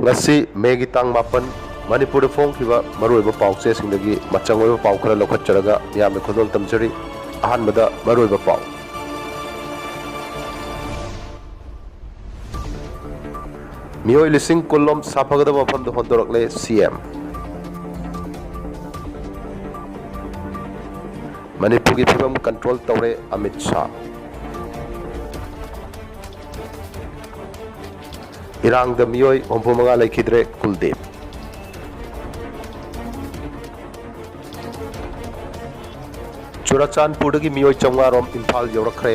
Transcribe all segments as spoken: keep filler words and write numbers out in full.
ꯑꯁꯤ ꯃꯦꯒꯤ ꯇꯥꯡ ꯃꯥꯄꯟ, ꯃꯅꯤꯄꯨꯔꯗ ꯐꯣꯡꯈꯤꯕ ꯃꯔꯨꯑꯣꯏꯕ ꯄꯥꯎ ꯆꯦꯁꯤꯡꯗꯒꯤ ꯃꯆꯪ ꯑꯣꯏꯕ ꯄꯥꯎ ꯈꯔ ꯂꯧꯈꯠꯆꯔꯒ ꯃꯤꯌꯥꯝꯗ ꯈꯨꯗꯣꯜ ꯇꯝꯖꯔꯤ꯫ ꯑꯍꯥꯟꯕꯗ ꯃꯔꯨꯑꯣꯏꯕ ꯄꯥꯎ꯫ ꯃꯤꯑꯣꯏ ꯂꯤꯁꯤꯡ ꯀꯨꯟ ꯂꯣꯝ ꯁꯥꯐꯒꯗꯕ ꯃꯐꯝꯗ ꯍꯣꯟꯗꯣꯔꯛꯂꯦ ꯁꯤ ꯑꯦꯝ꯫ ꯃꯅꯤꯄꯨꯔꯒꯤ ꯐꯤꯕꯝ ꯀꯟꯇ꯭ꯔꯣꯜ ꯇꯧꯔꯦ ꯑꯃꯤꯠ ꯁꯥꯍ꯫ ꯏꯔꯥꯡꯗ ꯃꯤꯑꯣꯏ ꯍꯨꯝꯐꯨ ꯃꯉꯥ ꯂꯩꯈꯤꯗ꯭ꯔꯦ, ꯀꯨꯜꯗꯤꯞ꯫ ꯆꯨꯔꯥꯆꯥꯟꯄꯨꯔꯗꯒꯤ ꯃꯤꯑꯣꯏ ꯆꯥꯝꯃꯉꯥ ꯔꯣꯝ ꯏꯝꯐꯥꯜ ꯌꯧꯔꯛꯈ꯭ꯔꯦ꯫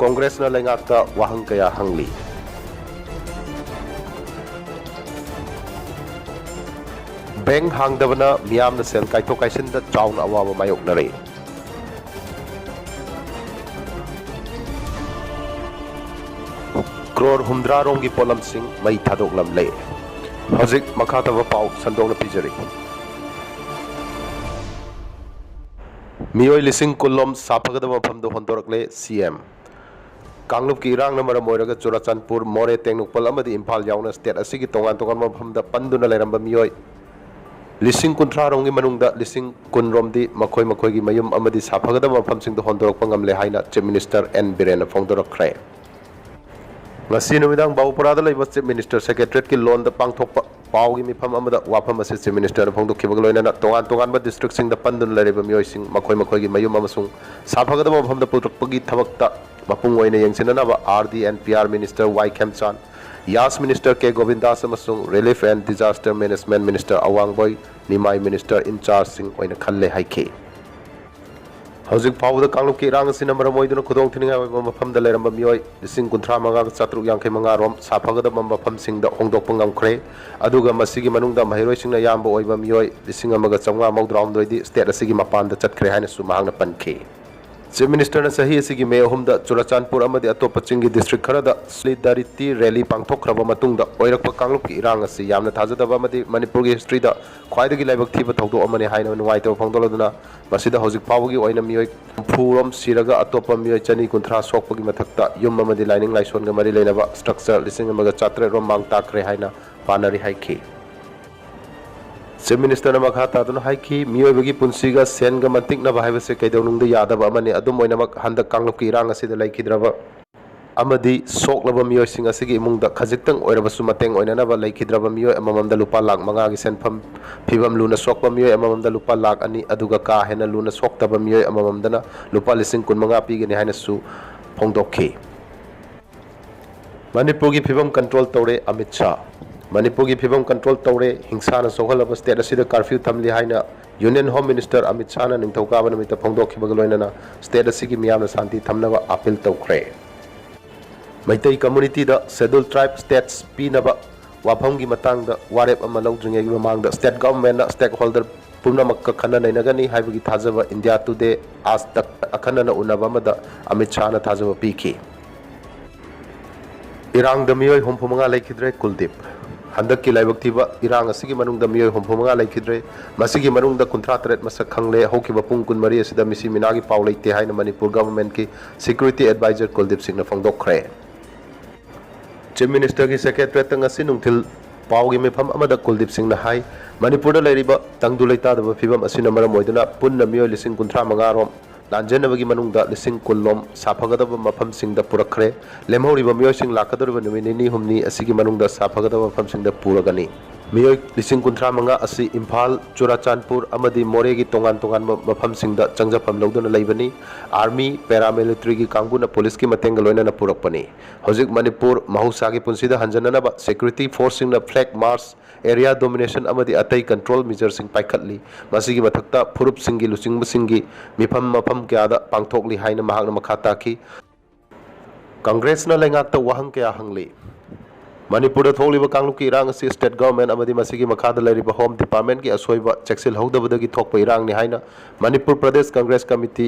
ꯀꯣꯡꯒ꯭ꯔꯦꯁꯅ ꯂꯩꯉꯥꯛꯇ ꯋꯥꯍꯪ ꯀꯌꯥ ꯍꯪꯂꯤ꯫ ꯕꯦꯡꯛ ꯍꯥꯡꯗꯕꯅ ꯃꯤꯌꯥꯝꯅ ꯁꯦꯜ ꯀꯥꯏꯊꯣꯛ ꯀꯥꯏꯁꯤꯟꯗ ꯆꯥꯎꯅ ꯑꯋꯥꯕ ꯃꯥꯌꯣꯛꯅꯔꯦ꯫ ꯀ꯭ꯔꯣꯔ ꯍꯨꯝꯗ꯭ꯔꯥ ꯔꯣꯝꯒꯤ ꯄꯣꯠꯂꯝꯁꯤꯡ ꯃꯩ ꯊꯥꯗꯣꯛꯂꯝꯂꯦ꯫ ꯍꯧꯖꯤꯛ ꯃꯈꯥ ꯇꯥꯕ ꯄꯥꯎ ꯁꯟꯗꯣꯛꯅ ꯄꯤꯖꯔꯤ꯫ ꯃꯤꯑꯣꯏ ꯂꯤꯁꯤꯡ ꯀꯨꯟ ꯂꯣꯝ ꯁꯥꯐꯒꯗꯕ ꯃꯐꯝꯗ ꯍꯣꯟꯗꯣꯔꯛꯂꯦ ꯁꯤ ꯑꯦꯝ꯫ ꯀꯥꯡꯂꯨꯞꯀꯤ ꯏꯔꯥꯡꯅ ꯃꯔꯝ ꯑꯣꯏꯔꯒ ꯆꯨꯔꯥꯆꯥꯟꯄꯨꯔ, ꯃꯣꯔꯦ, ꯇꯦꯡꯅꯧꯄꯜ ꯑꯃꯗꯤ ꯏꯝꯐꯥꯜ ꯌꯥꯎꯅ ꯁ꯭ꯇꯦꯠ ꯑꯁꯤꯒꯤ ꯇꯣꯉꯥꯟ ꯇꯣꯉꯥꯟꯕ ꯃꯐꯝꯗ ꯄꯟꯗꯨꯅ ꯂꯩꯔꯝꯕ ꯃꯤꯑꯣꯏ ꯂꯤꯁꯤꯡ ꯀꯨꯟꯊ꯭ꯔꯥ ꯔꯣꯝꯒꯤ ꯃꯅꯨꯡꯗ ꯂꯤꯁꯤꯡ ꯀꯨꯟ ꯔꯣꯝꯗꯤ ꯃꯈꯣꯏ ꯃꯈꯣꯏꯒꯤ ꯃꯌꯨꯝ ꯑꯃꯗꯤ ꯁꯥꯐꯒꯗꯕ ꯃꯐꯝꯁꯤꯡꯗ ꯍꯣꯟꯗꯣꯔꯛꯄ ꯉꯝꯂꯦ ꯍꯥꯏꯅ ꯆꯤꯐ ꯃꯤꯅꯤꯁꯇꯔ ꯑꯦꯟ ꯕꯤꯔꯦꯟꯅ ꯐꯣꯡꯗꯣꯔꯛꯈ꯭ꯔꯦ꯫ ꯉꯁꯤ ꯅꯨꯃꯤꯗꯥꯡ ꯕꯥꯕꯨꯄꯨꯔꯥꯗ ꯂꯩꯕ ꯆꯤꯐ ꯃꯤꯅꯤꯁꯇꯔ ꯁꯦꯀ꯭ꯔꯦꯇꯔꯤꯌꯦꯠꯀꯤ ꯂꯣꯟꯗ ꯄꯥꯡꯊꯣꯛꯄ ꯄꯥꯎꯒꯤ ꯃꯤꯐꯝ ꯑꯃꯗ ꯋꯥꯐꯝ ꯑꯁꯤ ꯆꯤꯐ ꯃꯤꯅꯤꯁꯇꯔꯅ ꯐꯣꯡꯗꯣꯛꯈꯤꯕꯒ ꯂꯣꯏꯅꯅ ꯇꯣꯉꯥꯟ ꯇꯣꯉꯥꯟꯕ ꯗꯤꯁꯇ꯭ꯔꯤꯛꯁꯤꯡꯗ ꯄꯟꯗꯨꯅ ꯂꯩꯔꯤꯕ ꯃꯤꯑꯣꯏꯁꯤꯡ ꯃꯈꯣꯏ ꯃꯈꯣꯏꯒꯤ ꯃꯌꯨꯝ ꯑꯃꯁꯨꯡ ꯁꯥꯐꯒꯗꯕ ꯃꯐꯝꯗ ꯄꯨꯔꯛꯄꯒꯤ ꯊꯕꯛꯇ ꯃꯄꯨꯡ ꯑꯣꯏꯅ ꯌꯦꯡꯁꯤꯟꯅꯅꯕ R D N P R minister Y Khemchand, ꯌꯥꯁ ꯃꯤꯅꯤꯁꯇꯔ ꯀꯦ ꯒꯣꯕꯤꯟꯗꯥꯁ ꯑꯃꯁꯨꯡ relief and disaster management minister ꯑꯋꯥꯡꯕꯣꯏ ꯅꯤꯃꯥꯏ ꯃꯤꯅꯤꯁꯇꯔ ꯏꯟꯆꯥꯔꯖꯁꯤꯡ ꯑꯣꯏꯅ ꯈꯜꯂꯦ ꯍꯥꯏꯈꯤ꯫ ꯍꯧꯖꯤꯛ ꯐꯥꯎꯕꯗ ꯀꯥꯡꯂꯨꯞꯀꯤ ꯏꯔꯥꯡ ꯑꯁꯤꯅ ꯃꯔꯝ ꯑꯣꯏꯗꯨꯅ ꯈꯨꯗꯣꯡꯊꯤꯅꯤꯡꯉꯥꯏ ꯑꯣꯏꯕ ꯃꯐꯝꯗ ꯂꯩꯔꯝꯕ ꯃꯤꯑꯣꯏ ꯂꯤꯁꯤꯡ ꯀꯨꯟꯊ꯭ꯔꯥ ꯃꯉꯥꯒ ꯆꯥꯇ꯭ꯔꯨꯛ ꯌꯥꯡꯈꯩ ꯃꯉꯥ ꯔꯣꯝ ꯁꯥꯐꯒꯗꯕ ꯃꯐꯝꯁꯤꯡꯗ ꯍꯣꯡꯗꯣꯛꯄ ꯉꯝꯈ꯭ꯔꯦ꯫ ꯑꯗꯨꯒ ꯃꯁꯤꯒꯤ ꯃꯅꯨꯡꯗ ꯃꯍꯩꯔꯣꯏꯁꯤꯡꯅ ꯑꯌꯥꯝꯕ ꯑꯣꯏꯕ ꯃꯤꯑꯣꯏ ꯂꯤꯁꯤꯡ ꯑꯃꯒ ꯆꯥꯝꯃꯉꯥ ꯃꯧꯗ꯭ꯔꯥꯍꯨꯝꯗꯣꯏꯗꯤ ꯁ꯭ꯇꯦꯠ ꯑꯁꯤꯒꯤ ꯃꯄꯥꯟꯗ ꯆꯠꯈ꯭ꯔꯦ ꯍꯥꯏꯅꯁꯨ ꯃꯍꯥꯛꯅ ꯄꯟꯈꯤ꯫ ꯆꯤꯐ ꯃꯤꯅꯤꯁꯇꯔꯅ ꯆꯍꯤ ꯑꯁꯤꯒꯤ ꯃꯦ ꯑꯍꯨꯝꯗ ꯆꯨꯔꯥꯆꯥꯟꯄꯨꯔ ꯑꯃꯗꯤ ꯑꯇꯣꯞꯄ ꯆꯤꯡꯒꯤ ꯗꯤꯁꯇ꯭ꯔꯤꯛ ꯈꯔꯗ ꯁꯣꯂꯤꯗꯥꯔꯤꯇꯤ ꯔꯦꯂꯤ ꯄꯥꯡꯊꯣꯛꯈ꯭ꯔꯕ ꯃꯇꯨꯡꯗ ꯑꯣꯏꯔꯛꯄ ꯀꯥꯡꯂꯨꯞꯀꯤ ꯏꯔꯥꯡ ꯑꯁꯤ ꯌꯥꯝꯅ ꯊꯥꯖꯗꯕ ꯑꯃꯗꯤ ꯃꯅꯤꯄꯨꯔꯒꯤ ꯍꯤꯁꯇ꯭ꯔꯤꯗ ꯈ꯭ꯋꯥꯏꯗꯒꯤ ꯂꯥꯏꯕꯛ ꯊꯤꯕ ꯊꯧꯗꯣꯛ ꯑꯃꯅꯤ ꯍꯥꯏꯅ ꯅꯨꯡꯉꯥꯏꯇꯕ ꯐꯣꯡꯗꯣꯛꯂꯗꯨꯅ, ꯃꯁꯤꯗ ꯍꯧꯖꯤꯛ ꯐꯥꯎꯕꯒꯤ ꯑꯣꯏꯅ ꯃꯤꯑꯣꯏ ꯍꯨꯝꯐꯨ ꯔꯣꯝ ꯁꯤꯔꯒ ꯑꯇꯣꯞꯄ ꯃꯤꯑꯣꯏ ꯆꯅꯤ ꯀꯨꯟꯊ꯭ꯔꯥ ꯁꯣꯛꯄꯒꯤ ꯃꯊꯛꯇ ꯌꯨꯝ ꯑꯃꯗꯤ ꯂꯥꯏꯅꯤꯡ ꯂꯥꯏꯁꯣꯟꯒ ꯃꯔꯤ ꯂꯩꯅꯕ ꯁ꯭ꯇ꯭ꯔꯛꯆꯔ ꯂꯤꯁꯤꯡ ꯑꯃꯒ ꯆꯥꯇ꯭ꯔꯦꯠ ꯔꯣꯝ ꯃꯥꯡ ꯇꯥꯛꯈ꯭ꯔꯦ ꯍꯥꯏꯅ ꯄꯥꯅꯔꯤ ꯍꯥꯏꯈꯤ꯫ ꯆꯤꯐ ꯃꯤꯅꯤꯁꯇꯔꯅ ꯃꯈꯥ ꯇꯥꯗꯨꯅ ꯍꯥꯏꯈꯤ, ꯃꯤꯑꯣꯏꯕꯒꯤ ꯄꯨꯟꯁꯤꯒ ꯁꯦꯟꯒ ꯃꯟꯇꯤꯛꯅꯕ ꯍꯥꯏꯕꯁꯤ ꯀꯩꯗꯧꯅꯨꯡꯗ ꯌꯥꯗꯕ ꯑꯃꯅꯤ꯫ ꯑꯗꯨꯝ ꯑꯣꯏꯅꯃꯛ, ꯍꯟꯗꯛ ꯀꯥꯡꯂꯨꯞꯀꯤ ꯏꯔꯥꯡ ꯑꯁꯤꯗ ꯂꯩꯈꯤꯗ꯭ꯔꯕ ꯑꯃꯗꯤ ꯁꯣꯛꯂꯕ ꯃꯤꯑꯣꯏꯁꯤꯡ ꯑꯁꯤꯒꯤ ꯏꯃꯨꯡꯗ ꯈꯖꯤꯛꯇꯪ ꯑꯣꯏꯔꯕꯁꯨ ꯃꯇꯦꯡ ꯑꯣꯏꯅꯅꯕ ꯂꯩꯈꯤꯗ꯭ꯔꯕ ꯃꯤꯑꯣꯏ ꯑꯃꯃꯝꯗ ꯂꯨꯄꯥ ꯂꯥꯈ ꯃꯉꯥꯒꯤ ꯁꯦꯟꯐꯝ ꯐꯤꯕꯝ ꯂꯨꯅ ꯁꯣꯛꯄ ꯃꯤꯑꯣꯏ ꯑꯃꯃꯝꯗ ꯂꯨꯄꯥ ꯂꯥꯈ ꯑꯅꯤ, ꯑꯗꯨꯒ ꯀꯥ ꯍꯦꯟꯅ ꯂꯨꯅ ꯁꯣꯛꯇꯕ ꯃꯤꯑꯣꯏ ꯑꯃꯃꯝꯗꯅ ꯂꯨꯄꯥ ꯂꯤꯁꯤꯡ ꯀꯨꯟꯃꯉꯥ ꯄꯤꯒꯅꯤ ꯍꯥꯏꯅꯁꯨ ꯐꯣꯡꯗꯣꯛꯈꯤ꯫ ꯃꯅꯤꯄꯨꯔꯒꯤ ꯐꯤꯕꯝ ꯀꯟꯇ꯭ꯔꯣꯜ ꯇꯧꯔꯦ ꯑꯃꯤꯠ ꯁꯥꯍ꯫ ꯃꯅꯤꯄꯨꯔꯒꯤ ꯐꯤꯕꯝ ꯀꯟꯇ꯭ꯔꯣꯜ ꯇꯧꯔꯦ, ꯍꯤꯡꯁꯥꯅ ꯁꯣꯛꯍꯜꯂꯕ ꯁ꯭ꯇꯦꯠ ꯑꯁꯤꯗ ꯀꯥꯔꯐ꯭ꯌꯨ ꯊꯝꯂꯤ ꯍꯥꯏꯅ ꯌꯨꯅꯤꯌꯟ ꯍꯣꯝ ꯃꯤꯅꯤꯁꯇꯔ ꯑꯃꯤꯠ ꯁꯥꯍꯅ ꯅꯤꯡꯊꯧꯀꯥꯕ ꯅꯨꯃꯤꯠꯇ ꯐꯣꯡꯗꯣꯛꯈꯤꯕꯒ ꯂꯣꯏꯅꯅ ꯁ꯭ꯇꯦꯠ ꯑꯁꯤꯒꯤ ꯃꯤꯌꯥꯝꯅ ꯁꯥꯟꯇꯤ ꯊꯝꯅꯕ ꯑꯥꯄꯤꯜ ꯇꯧꯈ꯭ꯔꯦ꯫ ꯃꯩꯇꯩ ꯀꯝꯃꯨꯅꯤꯇꯤꯗ ꯁꯦꯗꯨꯜ ꯇ꯭ꯔꯥꯏꯕ ꯁ꯭ꯇꯦꯇꯁ ꯄꯤꯅꯕ ꯋꯥꯐꯝꯒꯤ ꯃꯇꯥꯡꯗ ꯋꯥꯔꯦꯞ ꯑꯃ ꯂꯧꯗ꯭ꯔꯤꯉꯩꯒꯤ ꯃꯃꯥꯡꯗ ꯁ꯭ꯇꯦꯠ ꯒꯚꯔꯟꯃꯦꯟꯠꯅ ꯁ꯭ꯇꯦꯛ ꯍꯣꯜꯗꯔ ꯄꯨꯝꯅꯃꯛꯀ ꯈꯟꯅ ꯅꯩꯅꯒꯅꯤ ꯍꯥꯏꯕꯒꯤ ꯊꯥꯖꯕ ꯏꯟꯗꯤꯌꯥ ꯇꯨꯗꯦ ꯑꯥꯖ ꯇꯛ ꯑꯈꯟꯅꯅ ꯎꯅꯕ ꯑꯃꯗ ꯑꯃꯤꯠ ꯁꯥꯍꯅ ꯊꯥꯖꯕ ꯄꯤꯈꯤ꯫ ꯏꯔꯥꯡꯗ ꯃꯤꯑꯣꯏ ꯍꯨꯝꯐꯨ ꯃꯉꯥ ꯂꯩꯈꯤꯗ꯭ꯔꯦ, ꯀꯨꯜꯗꯤꯞ꯫ ꯍꯟꯗꯛꯀꯤ ꯂꯥꯏꯕꯛ ꯊꯤꯕ ꯏꯔꯥꯡ ꯑꯁꯤꯒꯤ ꯃꯅꯨꯡꯗ ꯃꯤꯑꯣꯏ ꯍꯨꯝꯐꯨ ꯃꯉꯥ ꯂꯩꯈꯤꯗ꯭ꯔꯦ꯫ ꯃꯁꯤꯒꯤ ꯃꯅꯨꯡꯗ ꯀꯨꯟꯊ꯭ꯔꯥ ꯇꯔꯦꯠ ꯃꯁꯛ ꯈꯪꯂꯦ꯫ ꯍꯧꯈꯤꯕ ꯄꯨꯡ ꯀꯨꯟꯃꯔꯤ ꯑꯁꯤꯗ ꯃꯤꯁꯤ ꯃꯤꯅꯥꯒꯤ ꯄꯥꯎ ꯂꯩꯇꯦ ꯍꯥꯏꯅ ꯃꯅꯤꯄꯨꯔ ꯒꯚꯔꯟꯃꯦꯟꯠꯀꯤ ꯁꯦꯀ꯭ꯌꯨꯔꯤꯇꯤ ꯑꯦꯗꯚꯥꯏꯖꯔ ꯀꯨꯜꯗꯤꯞ ꯁꯤꯡꯅ ꯐꯣꯡꯗꯣꯛꯈ꯭ꯔꯦ꯫ ꯆꯤꯐ ꯃꯤꯅꯤꯁꯇꯔꯒꯤ ꯁꯦꯀ꯭ꯔꯦꯇꯔꯤꯌꯦꯠꯇ ꯉꯁꯤ ꯅꯨꯡꯊꯤꯜ ꯄꯥꯎꯒꯤ ꯃꯤꯐꯝ ꯑꯃꯗ ꯀꯨꯜꯗꯤꯞ ꯁꯤꯡꯅ ꯍꯥꯏ, ꯃꯅꯤꯄꯨꯔꯗ ꯂꯩꯔꯤꯕ ꯇꯪꯗꯨ ꯂꯩꯇꯥꯗꯕ ꯐꯤꯕꯝ ꯑꯁꯤꯅ ꯃꯔꯝ ꯑꯣꯏꯗꯨꯅ ꯄꯨꯟꯅ ꯃꯤꯑꯣꯏ ꯂꯤꯁꯤꯡ ꯀꯨꯟꯊ꯭ꯔꯥ ꯃꯉꯥ ꯔꯣꯝ ꯂꯥꯟꯖꯦꯟꯅꯕꯒꯤ ꯃꯅꯨꯡꯗ ꯂꯤꯁꯤꯡ ꯀꯨꯟ ꯂꯣꯝ ꯁꯥꯐꯒꯗꯕ ꯃꯐꯝꯁꯤꯡꯗ ꯄꯨꯔꯛꯈ꯭ꯔꯦ꯫ ꯂꯦꯝꯍꯧꯔꯤꯕ ꯃꯤꯑꯣꯏꯁꯤꯡ ꯂꯥꯛꯀꯗꯧꯔꯤꯕ ꯅꯨꯃꯤꯠ ꯅꯤꯅꯤ ꯍꯨꯝꯅꯤ ꯑꯁꯤꯒꯤ ꯃꯅꯨꯡꯗ ꯁꯥꯐꯒꯗꯕ ꯃꯐꯝꯁꯤꯡꯗ ꯄꯨꯔꯒꯅꯤ꯫ ꯃꯤꯑꯣꯏ ꯂꯤꯁꯤꯡ ꯀꯨꯟꯊ꯭ꯔꯥ ꯃꯉꯥ ꯑꯁꯤ ꯏꯝꯐꯥꯜ, ꯆꯨꯔꯥꯆꯥꯟꯄꯨꯔ ꯑꯃꯗꯤ ꯃꯣꯔꯦꯒꯤ ꯇꯣꯉꯥꯟ ꯇꯣꯉꯥꯟꯕ ꯃꯐꯝꯁꯤꯡꯗ ꯆꯪꯖꯐꯝ ꯂꯧꯗꯨꯅ ꯂꯩꯕꯅꯤ꯫ ꯑꯥꯔꯃꯤ, ꯄꯦꯔꯥꯃꯤꯂꯤꯇꯔꯤꯒꯤ ꯀꯥꯡꯕꯨꯅ ꯄꯨꯂꯤꯁꯀꯤ ꯃꯇꯦꯡꯒ ꯂꯣꯏꯅꯅ ꯄꯨꯔꯛꯄꯅꯤ꯫ ꯍꯧꯖꯤꯛ ꯃꯅꯤꯄꯨꯔ ꯃꯍꯧꯁꯥꯒꯤ ꯄꯨꯟꯁꯤꯗ ꯍꯟꯖꯟꯅꯅꯕ ꯁꯦꯀ꯭ꯌꯨꯔꯤꯇꯤ ꯐꯣꯔꯁꯁꯤꯡꯅ ꯐ꯭ꯂꯦꯒ ꯃꯥꯔꯆ, ꯑꯦꯔꯤꯌꯥ ꯗꯣꯃꯤꯅꯦꯁꯟ ꯑꯃꯗꯤ ꯑꯇꯩ ꯀꯟꯇ꯭ꯔꯣꯜ ꯃꯤꯖꯔꯁꯤꯡ ꯄꯥꯏꯈꯠꯂꯤ꯫ ꯃꯁꯤꯒꯤ ꯃꯊꯛꯇ ꯐꯨꯔꯨꯞꯁꯤꯡꯒꯤ ꯂꯨꯆꯤꯡꯕꯁꯤꯡꯒꯤ ꯃꯤꯐꯝ ꯃꯐꯝ ꯀꯌꯥꯗ ꯄꯥꯡꯊꯣꯛꯂꯤ ꯍꯥꯏꯅ ꯃꯍꯥꯛꯅ ꯃꯈꯥ ꯇꯥꯈꯤ꯫ ꯀꯪꯒ꯭ꯔꯦꯁꯅ ꯂꯩꯉꯥꯛꯇ ꯋꯥꯍꯪ ꯀꯌꯥ ꯍꯪꯂꯤ꯫ ꯃꯅꯤꯄꯨꯔꯗ ꯊꯣꯛꯂꯤꯕ ꯀꯥꯡꯂꯨꯞꯀꯤ ꯏꯔꯥꯡ ꯑꯁꯤ state government ꯑꯃꯗꯤ ꯃꯁꯤꯒꯤ ꯃꯈꯥꯗ ꯂꯩꯔꯤꯕ Home Departmentꯀꯤ ꯑꯁꯣꯏꯕ ꯆꯦꯛꯁꯤꯜꯍꯧꯗꯕꯗꯒꯤ ꯊꯣꯛꯄ ꯏꯔꯥꯡꯅꯤ ꯍꯥꯏꯅ Manipur Pradesh Congress committee,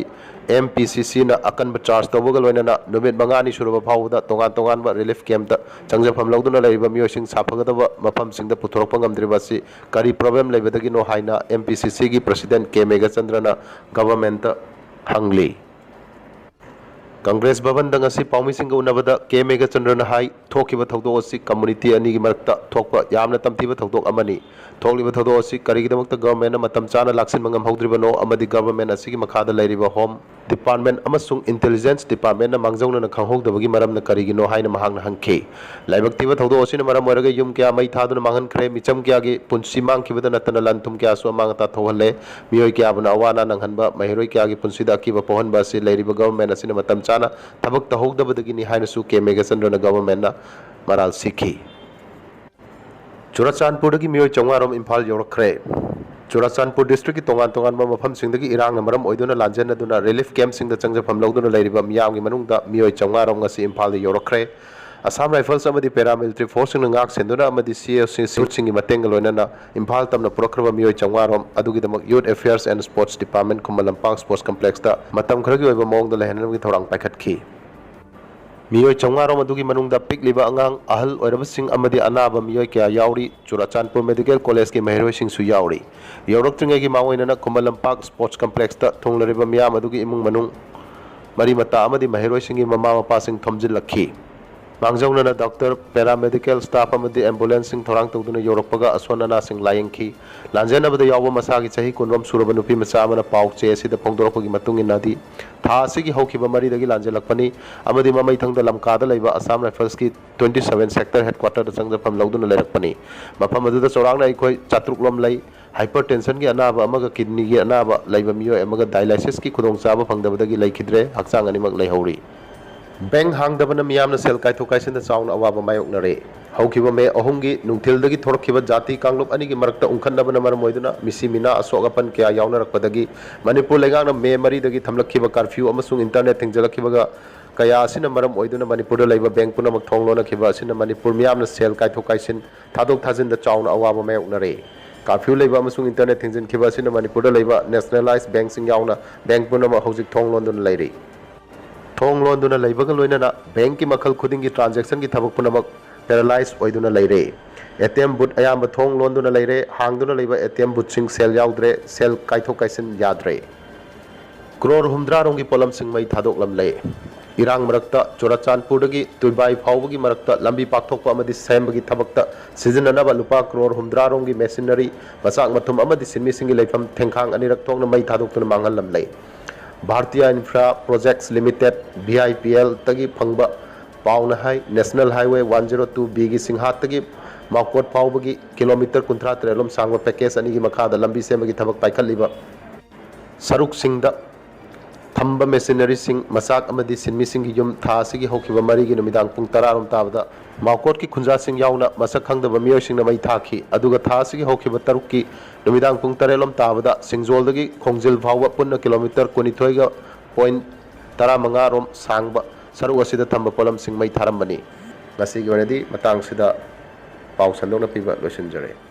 M P C C, ꯅ ꯑꯀꯟꯕ charge ꯇꯧꯕꯒ ꯂꯣꯏꯅꯅ ꯅꯨꯃꯤꯠ ꯃꯉꯥꯅꯤ ꯁꯨꯔꯕ ꯐꯥꯎꯕꯗ ꯇꯣꯉꯥꯟ ꯇꯣꯉꯥꯟꯕ relief campꯇ ꯆꯪꯖꯐꯝ ꯂꯧꯗꯨꯅ ꯂꯩꯔꯤꯕ ꯃꯤꯑꯣꯏꯁꯤꯡ ꯁꯥꯐꯒꯗꯕ ꯃꯐꯝꯁꯤꯡꯗ ꯄꯨꯊꯣꯔꯛꯄ ꯉꯝꯗ꯭ꯔꯤꯕ ꯑꯁꯤ ꯀꯔꯤ problem ꯂꯩꯕꯗꯒꯤꯅꯣ ꯍꯥꯏꯅ M P C Cꯒꯤ president K ꯃꯦꯘꯆꯟꯗ꯭ꯔꯅ governmentꯇ ꯍꯪꯂꯤ꯫ ꯀꯪꯒ꯭ꯔꯦꯁ ꯚꯕꯟꯗ ꯉꯁꯤ ꯄꯥꯎꯃꯤꯁꯤꯡꯒ ꯎꯅꯕꯗ ꯀꯦ ꯃꯦꯘꯆꯟꯗ꯭ꯔꯅ ꯍꯥꯏ, ꯊꯣꯛꯈꯤꯕ ꯊꯧꯗꯣꯛ ꯑꯁꯤ community ꯑꯅꯤꯒꯤ ꯃꯔꯛꯇ ꯊꯣꯛꯄ ꯌꯥꯝꯅ ꯇꯝꯊꯤꯕ ꯊꯧꯗꯣꯛ ꯑꯃꯅꯤ꯫ ꯊꯣꯛꯂꯤꯕ ꯊꯧꯗꯣꯛ ꯑꯁꯤ ꯀꯔꯤꯒꯤꯗꯃꯛꯇ governmentꯅ ꯃꯇꯝ ꯆꯥꯅ ꯂꯥꯛꯁꯤꯟꯕ ꯉꯝꯍꯧꯗ꯭ꯔꯤꯕꯅꯣ ꯑꯃꯗꯤ government ꯑꯁꯤꯒꯤ ꯃꯈꯥꯗ ꯂꯩꯔꯤꯕ Home Department ꯑꯃꯁꯨꯡ Intelligence Departmentꯅ ꯃꯥꯡꯖꯧꯅꯅ ꯈꯪꯍꯧꯗꯕꯒꯤ ꯃꯔꯝꯅ ꯀꯔꯤꯒꯤꯅꯣ ꯍꯥꯏꯅ ꯃꯍꯥꯛꯅ ꯍꯪꯈꯤ꯫ ꯂꯥꯏꯕꯛ ꯊꯤꯕ ꯊꯧꯗꯣꯛ ꯑꯁꯤꯅ ꯃꯔꯝ ꯑꯣꯏꯔꯒ ꯌꯨꯝ ꯀꯌꯥ ꯃꯩ ꯊꯥꯗꯨꯅ ꯃꯥꯡꯍꯟꯈ꯭ꯔꯦ, ꯃꯤꯆꯝ ꯀꯌꯥꯒꯤ ꯄꯨꯟꯁꯤ ꯃꯥꯡꯈꯤꯕꯗ ꯅꯠꯇꯅ ꯂꯟ ꯊꯨꯝ ꯀꯌꯥꯁꯨ ꯑꯃꯥꯡ ꯑꯇꯥ ꯊꯣꯛꯍꯜꯂꯦ꯫ ꯃꯤꯑꯣꯏ ꯀꯌꯥꯕꯨꯅ ꯑꯋꯥ ꯑꯅꯥ ꯅꯪꯍꯟꯕ, ꯃꯍꯩꯔꯣꯏ ꯀꯌꯥꯒꯤ ꯄꯨꯟꯁꯤꯗ ꯑꯀꯤꯕ ꯄꯣꯛꯍꯟꯕ ꯑꯁꯤ ꯂꯩꯔꯤꯕ government ꯑꯁꯤꯅ ꯃꯇꯝ ꯆꯥꯅ ꯊꯕꯛ ꯇꯧꯍꯧꯗꯕꯗꯒꯤꯅꯤ ꯍꯥꯏꯅꯁꯨ ꯀꯦ ꯃꯦꯘꯆꯟꯗ꯭ꯔꯅ governmentꯅ ꯃꯔꯥꯜ ꯁꯤꯈꯤ꯫ ꯆꯨꯔꯆꯥꯟꯄꯨꯔꯗꯒꯤ ꯃꯤꯑꯣꯏ ꯆꯥꯝꯃꯉꯥ ꯔꯣꯝ ꯏꯝꯐꯥꯜ ꯌꯧꯔꯛꯈ꯭ꯔꯦ꯫ ꯆꯨꯔꯆꯥꯟꯄꯨꯔ districtꯀꯤ ꯇꯣꯉꯥꯟ ꯇꯣꯉꯥꯟꯕ ꯃꯐꯝꯁꯤꯡꯗꯒꯤ ꯏꯔꯥꯡꯅ ꯃꯔꯝ ꯑꯣꯏꯗꯨꯅ ꯂꯥꯟꯖꯦꯟꯅꯗꯨꯅ relief campꯁꯤꯡꯗ ꯆꯪꯖꯐꯝ ꯂꯧꯗꯨꯅ ꯂꯩꯔꯤꯕ ꯃꯤꯌꯥꯝꯒꯤ ꯃꯅꯨꯡꯗ ꯃꯤꯑꯣꯏ ꯆꯥꯝꯃꯉꯥ ꯔꯣꯝ ꯉꯁꯤ ꯏꯝꯐꯥꯜꯗ ꯌꯧꯔꯛꯈ꯭ꯔꯦ꯫ Assam Rifles ꯑꯃꯗꯤ paramilitary forceꯁꯤꯡꯅ ꯉꯥꯛ ꯁꯦꯟꯗꯨꯅ ꯑꯃꯗꯤ C S C ꯁꯤꯡꯒꯤ ꯃꯇꯦꯡꯒ ꯂꯣꯏꯅꯅ ꯏꯝꯐꯥꯜ ꯇꯝꯅ ꯄꯨꯔꯛꯈ꯭ꯔꯕ ꯃꯤꯑꯣꯏ ꯆꯥꯝꯃꯉꯥ ꯔꯣꯝ ꯑꯗꯨꯒꯤꯗꯃꯛ Youth Affairs and Sports Department Khuman Lampak Sports Complexꯇ ꯃꯇꯝ ꯈꯔꯒꯤ ꯑꯣꯏꯕ ꯃꯑꯣꯡꯗ ꯂꯩꯍꯟꯅꯕꯒꯤ ꯊꯧꯔꯥꯡ ꯄꯥꯏꯈꯠꯈꯤ꯫ ꯃꯤꯑꯣꯏ ꯆꯥꯝꯃꯉꯥ ꯔꯣꯝ ꯑꯗꯨꯒꯤ ꯃꯅꯨꯡꯗ ꯄꯤꯛꯂꯤꯕ ꯑꯉꯥꯡ, ꯑꯍꯜ ꯑꯣꯏꯔꯕꯁꯤꯡ ꯑꯃꯗꯤ ꯑꯅꯥꯕ ꯃꯤꯑꯣꯏ ꯀꯌꯥ ꯌꯥꯎꯔꯤ꯫ ꯆꯨꯔꯆꯥꯟꯄꯨꯔ Medical Collegeꯀꯤ ꯃꯍꯩꯔꯣꯏꯁꯤꯡꯁꯨ ꯌꯥꯎꯔꯤ꯫ ꯌꯧꯔꯛꯇ꯭ꯔꯤꯉꯩꯒꯤ ꯃꯥꯡꯑꯣꯏꯅꯅ ꯈꯨꯃꯟ ꯂꯝꯄꯥꯛ Sports Complexꯇ ꯊꯨꯡꯂꯔꯤꯕ ꯃꯤꯌꯥꯝ ꯑꯗꯨꯒꯤ ꯏꯃꯨꯡ ꯃꯅꯨꯡ ꯃꯔꯤ ꯃꯇꯥ ꯑꯃꯗꯤ ꯃꯍꯩꯔꯣꯏꯁꯤꯡꯒꯤ ꯃꯃꯥ ꯃꯄꯥꯁꯤꯡ ꯊꯣꯝꯖꯤꯜꯂꯛꯈꯤ꯫ ꯃꯥꯡꯖꯧꯅꯅ doctor, paramedical staff ꯑꯃꯗꯤ ambulanceꯁꯤꯡ ꯊꯧꯔꯥꯡ ꯇꯧꯗꯨꯅ ꯌꯧꯔꯛꯄꯒ ꯑꯁꯣꯟ ꯑꯅꯥꯁꯤꯡ ꯂꯥꯌꯦꯡꯈꯤ꯫ ꯂꯥꯟꯖꯦꯟꯅꯕꯗ ꯌꯥꯎꯕ ꯃꯁꯥꯒꯤ ꯆꯍꯤ ꯀꯨꯟꯔꯣꯝ ꯁꯨꯔꯕ ꯅꯨꯄꯤ ꯃꯆꯥ ꯑꯃꯅ ꯄꯥꯎ ꯆꯦ ꯑꯁꯤꯗ ꯐꯣꯡꯗꯣꯔꯛꯄꯒꯤ ꯃꯇꯨꯡ ꯏꯟꯅꯗꯤ, ꯊꯥ ꯑꯁꯤꯒꯤ ꯍꯧꯈꯤꯕ ꯃꯔꯤꯗꯒꯤ ꯂꯥꯟꯖꯦꯜꯂꯛꯄꯅꯤ ꯑꯃꯗꯤ ꯃꯃꯩꯊꯪꯗ ꯂꯝꯀꯥꯗ ꯂꯩꯕ Assam Riflesꯀꯤ twenty seven sector headquarterꯗ ꯆꯪꯖꯐꯝ ꯂꯧꯗꯨꯅ ꯂꯩꯔꯛꯄꯅꯤ꯫ ꯃꯐꯝ ꯑꯗꯨꯗ ꯆꯥꯎꯔꯥꯛꯅ ꯑꯩꯈꯣꯏ ꯆꯥꯇ꯭ꯔꯨꯛ ꯂꯣꯝ ꯂꯩ꯫ Hypertensionꯒꯤ ꯑꯅꯥꯕ ꯑꯃꯒ kidneyꯒꯤ ꯑꯅꯥꯕ ꯂꯩꯕ ꯃꯤꯑꯣꯏ ꯑꯃꯒ dialysisꯀꯤ ꯈꯨꯗꯣꯡꯆꯥꯕ ꯐꯪꯗꯕꯗꯒꯤ ꯂꯩꯈꯤꯗ꯭ꯔꯦ꯫ ꯍꯛꯆꯥꯡ ꯑꯅꯤꯃꯛ ꯂꯩꯍꯧꯔꯤ꯫ Bank ꯍꯥꯡꯗꯕꯅ ꯃꯤꯌꯥꯝꯅ ꯁꯦꯜ ꯀꯥꯏꯊꯣꯛ ꯀꯥꯏꯁꯤꯟꯗ ꯆꯥꯎꯅ ꯑꯋꯥꯕ ꯃꯥꯌꯣꯛꯅꯔꯦ꯫ ꯍꯧꯈꯤꯕ May ꯑꯍꯨꯝꯒꯤ ꯅꯨꯡꯊꯤꯜꯗꯒꯤ ꯊꯣꯔꯛꯈꯤꯕ ꯖꯥꯇꯤ ꯀꯥꯡꯂꯨꯞ ꯑꯅꯤꯒꯤ ꯃꯔꯛꯇ ꯎꯪꯈꯠꯅꯕꯅ ꯃꯔꯝ ꯑꯣꯏꯗꯨꯅ ꯃꯤꯁꯤ ꯃꯤꯅꯥ ꯑꯁꯣꯛ ꯑꯄꯟ ꯀꯌꯥ ꯌꯥꯎꯅꯔꯛꯄꯗꯒꯤ ꯃꯅꯤꯄꯨꯔ ꯂꯩꯉꯥꯛꯅ May ꯃꯔꯤꯗꯒꯤ ꯊꯝꯂꯛꯈꯤꯕ curfew ꯑꯃꯁꯨꯡ internet ꯊꯤꯡꯖꯤꯜꯂꯛꯈꯤꯕꯒ ꯀꯌꯥ ꯑꯁꯤꯅ ꯃꯔꯝ ꯑꯣꯏꯗꯨꯅ ꯃꯅꯤꯄꯨꯔꯗ ꯂꯩꯕ ꯕꯦꯡꯛ ꯄꯨꯝꯅꯃꯛ ꯊꯣꯡ ꯂꯣꯟꯅꯈꯤꯕ ꯑꯁꯤꯅ ꯃꯅꯤꯄꯨꯔ ꯃꯤꯌꯥꯝꯅ ꯁꯦꯜ ꯀꯥꯏꯊꯣꯛ ꯀꯥꯏꯁꯤꯟ, ꯊꯥꯗꯣꯛ ꯊꯥꯖꯤꯟꯗ ꯆꯥꯎꯅ ꯑꯋꯥꯕ ꯃꯥꯌꯣꯛꯅꯔꯦ꯫ ꯀꯥꯔꯐ꯭ꯌꯨ ꯂꯩꯕ ꯑꯃꯁꯨꯡ ꯏꯟꯇꯔꯅꯦꯠ ꯊꯤꯡꯖꯤꯟꯈꯤꯕ ꯑꯁꯤꯅ ꯃꯅꯤꯄꯨꯔꯗ ꯂꯩꯕ ꯅꯦꯁꯅꯦꯂꯥꯏꯖ ꯕꯦꯡꯛꯁꯤꯡ ꯌꯥꯎꯅ ꯕꯦꯡꯛ ꯄꯨꯝꯅꯃꯛ ꯍꯧꯖꯤꯛ ꯊꯣꯡ ꯂꯣꯟꯗꯨꯅ ꯂꯩꯔꯤ꯫ ꯊꯣꯡ ꯂꯣꯟꯗꯨꯅ ꯂꯩꯕꯒ ꯂꯣꯏꯅꯅ ꯕꯦꯡꯛꯀꯤ ꯃꯈꯜ ꯈꯨꯗꯤꯡꯒꯤ ꯇ꯭ꯔꯥꯟꯖꯦꯛꯁꯟꯒꯤ ꯊꯕꯛ ꯄꯨꯝꯅꯃꯛ ꯄꯦꯔꯥꯂꯥꯏꯖ ꯑꯣꯏꯗꯨꯅ ꯂꯩꯔꯦ꯫ ꯑꯦ ꯇꯤ ꯑꯦꯝ ꯕꯨꯠ ꯑꯌꯥꯝꯕ ꯊꯣꯡ ꯂꯣꯟꯗꯨꯅ ꯂꯩꯔꯦ꯫ ꯍꯥꯡꯗꯨꯅ ꯂꯩꯕ ꯑꯦ ꯇꯤ ꯑꯦꯝ ꯕꯨꯠꯁꯤꯡ ꯁꯦꯜ ꯌꯥꯎꯗ꯭ꯔꯦ꯫ ꯁꯦꯜ ꯀꯥꯏꯊꯣꯛ ꯀꯥꯏꯁꯤꯟ ꯌꯥꯗ꯭ꯔꯦ꯫ ꯀ꯭ꯔꯣꯔ ꯍꯨꯝꯗ꯭ꯔꯥ ꯔꯣꯝꯒꯤ ꯄꯣꯠꯂꯝꯁꯤꯡ ꯃꯩ ꯊꯥꯗꯣꯛꯂꯝꯂꯦ꯫ ꯏꯔꯥꯡ ꯃꯔꯛꯇ ꯆꯨꯔꯆꯥꯟꯄꯨꯔꯗꯒꯤ ꯇꯨꯏꯕꯥꯏ ꯐꯥꯎꯕꯒꯤ ꯃꯔꯛꯇ ꯂꯝꯕꯤ ꯄꯥꯛꯊꯣꯛꯄ ꯑꯃꯗꯤ ꯁꯦꯝꯕꯒꯤ ꯊꯕꯛꯇ ꯁꯤꯖꯤꯟꯅꯅꯕ ꯂꯨꯄꯥ ꯀ꯭ꯔꯣꯔ ꯍꯨꯝꯗ꯭ꯔꯥ ꯔꯣꯝꯒꯤ ꯃꯦꯁꯤꯅꯔꯤ, ꯃꯆꯥꯛ ꯃꯊꯨꯝ ꯑꯃꯗꯤ ꯁꯤꯟꯃꯤꯁꯤꯡꯒꯤ ꯂꯩꯐꯝ ꯊꯦꯡꯈꯥꯡ ꯑꯅꯤꯔꯛ ꯊꯣꯛꯅ ꯃꯩ ꯊꯥꯗꯣꯛꯇꯨꯅ ꯃꯥꯡꯍꯜꯂꯝꯂꯦ꯫ Bhartia infra projects limited, V I P ꯑꯦꯜꯗꯒꯤ ꯐꯪꯕ ꯄꯥꯎꯅ ꯍꯥꯏ, national highway one zero two ꯕꯤꯒꯤ ꯁꯤꯡꯍꯥꯠꯇꯒꯤ ꯃꯥꯎꯀꯣꯠ ꯐꯥꯎꯕꯒꯤ ꯀꯤꯂꯣꯃꯤꯇꯔ ꯀꯨꯟꯊ꯭ꯔꯥ ꯇꯔꯦꯠ ꯂꯣꯝ ꯁꯥꯡꯕ ꯄꯦꯀꯦꯖ ꯑꯅꯤꯒꯤ ꯃꯈꯥꯗ ꯂꯝꯕꯤ ꯁꯦꯝꯕꯒꯤ ꯊꯕꯛ ꯄꯥꯏꯈꯠꯂꯤꯕ ꯁꯔꯨꯛꯁꯤꯡꯗ ꯊꯝꯕ ꯃꯦꯁꯤꯅꯔꯤꯁꯤꯡ, ꯃꯆꯥꯛ ꯑꯃꯗꯤ ꯁꯤꯟꯃꯤꯁꯤꯡꯒꯤ ꯌꯨꯝ ꯊꯥ ꯑꯁꯤꯒꯤ ꯍꯧꯈꯤꯕ ꯃꯔꯤꯒꯤ ꯅꯨꯃꯤꯗꯥꯡ ꯄꯨꯡ ꯇꯔꯥ ꯔꯣꯝ ꯇꯥꯕꯗ ꯃꯥꯎꯀꯣꯠꯀꯤ ꯈꯨꯟꯖꯥꯁꯤꯡ ꯌꯥꯎꯅ ꯃꯁꯛ ꯈꯪꯗꯕ ꯃꯤꯑꯣꯏꯁꯤꯡꯅ ꯃꯩ ꯊꯥꯈꯤ꯫ ꯑꯗꯨꯒ ꯊꯥ ꯑꯁꯤꯒꯤ ꯍꯧꯈꯤꯕ ꯇꯔꯨꯛꯀꯤ ꯅꯨꯃꯤꯗꯥꯡ ꯄꯨꯡ ꯇꯔꯦꯠ ꯂꯣꯝ ꯇꯥꯕꯗ ꯁꯤꯡꯖꯣꯜꯗꯒꯤ ꯈꯣꯡꯖꯤꯜ ꯐꯥꯎꯕ ꯄꯨꯟꯅ ꯀꯤꯂꯣꯃꯤꯇꯔ ꯀꯨꯟꯅꯤꯊꯣꯏꯒ ꯄꯣꯏꯟ ꯇꯔꯥꯃꯉꯥ ꯔꯣꯝ ꯁꯥꯡꯕ ꯁꯔꯨꯛ ꯑꯁꯤꯗ ꯊꯝꯕ ꯄꯣꯠꯂꯝꯁꯤꯡ ꯃꯩ ꯊꯥꯔꯝꯕꯅꯤ꯫ ꯉꯁꯤꯒꯤ ꯑꯣꯏꯅꯗꯤ ꯃꯇꯥꯡꯁꯤꯗ ꯄꯥꯎ ꯁꯟꯗꯣꯛꯅ ꯄꯤꯕ ꯂꯣꯏꯁꯤꯟꯖꯔꯦ꯫